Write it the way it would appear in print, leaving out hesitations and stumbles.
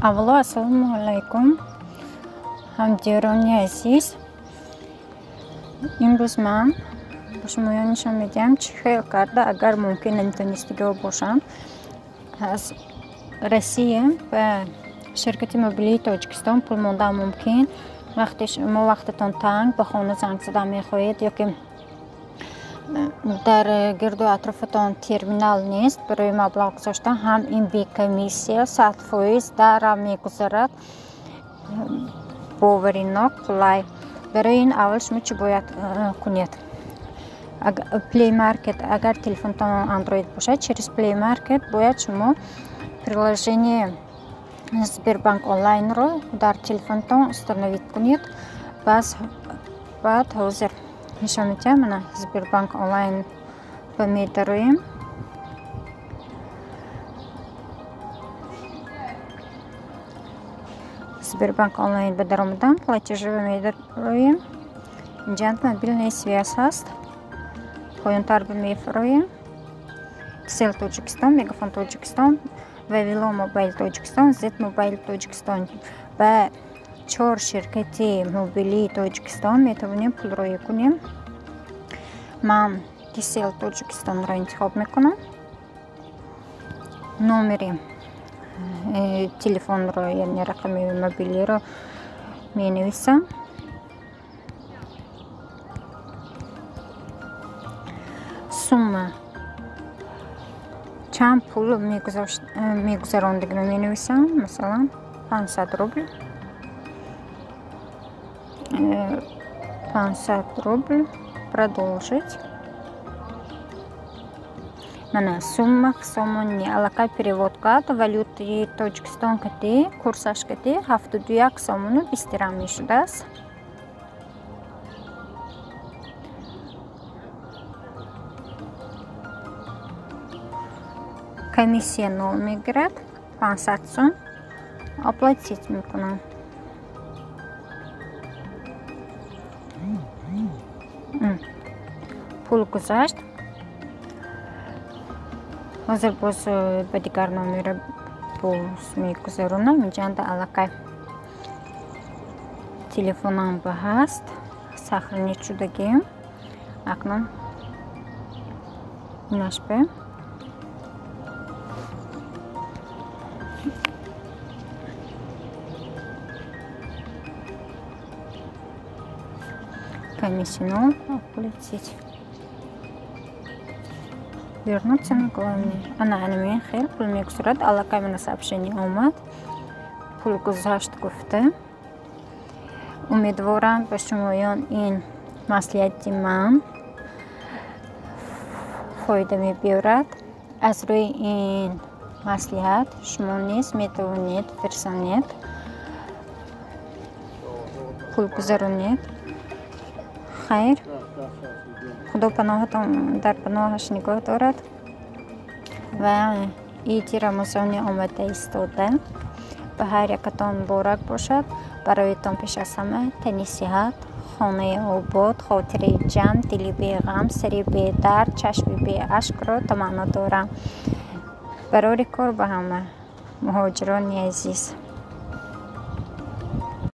Аввало, ассалому алайкум, ҳамдиёрони азиз. Имрӯз ман ба шумоён нишон медиҳам, чӣ хел карда, агар мумкин наметонистагиҳо бошанд, аз Россия ба ширкати мобилии Тоҷикистон пул мондан мумкин. Вақте шумо вақтатон танг, ба хона занг задан мехоҳед ё ки дар гирду атрофатон терминал нест барои маблағ гузоштан, ҳам ин бекомиссия 100% дарам мегузарад, боваринок, қулай. Барои ин аввал шумо чӣ бояд кунед? Play Market, агар телефонтон Android бошад, через Play Market бояд шумо приложение Сбербанк онлайнро дар телефонтон установить кунед. Баъд ҳозир нишон медиҳам. Мана, Сбербанк онлайн ба медароем. Сбербанк онлайн ба даромадан, платежи ба медароем. Инҷа мобильная связь ҳаст. Поёнтар ба мефароем. Тисел Тоҷикистон, Мегафон Тоҷикистон, Вавилон Мобайл Тоҷикистон, Зет Мобайл Тоҷикистон. Ба чор ширкати мобилии Тоҷикистон метавонем пул роя кунем. Ман Тисел Тоҷикистонро интихоб мекунам. Номери телефонро, яъне рақами мобилиро менависам. Сумма, чанд пул мегузарондагиро менависам, масалан, 500 рубл. 500 рубл, продолжить. Мана, сумма сомонӣ аллакай перевод кард. Валютаи Тоҷикистон кати курсаш кати 71 сомону 20 дирам мешудааст. Комиссия нол мегирад, 500 сом. Оплатить мекунам. Пул гузашт. Ҳозир боз ба дигар номера боз мегузаронам. Инҷанда аллакай телефонам ба ҳаст, сохранить шудагием. Акнун инаш бе комиссия нол, оплатить, вернуться на главный. Ана, анамин хел пул мегузарад. Аллакай мана сообщение омад, пул гузашт гуфта. Умедворам, ба шумоён ин маслиҳати ман фоида мебиёрад. Аз рӯи ин маслиҳат шумо низ метавонед фирсонед, пул гузаронед. Хайр, Худо паноҳатон, дар паноҳаш нигоҳ дорад ва иди Рамазони омада истода ба ҳар якатон муборак бошад. Бароятон пеш аз ҳама тани сиҳат, хонаи обод, хотираи ҷамъ, дили беғам, сари бедард, чашми беашкро таманно дорам. Барори кор ба ҳама муҳоҷирони азиз.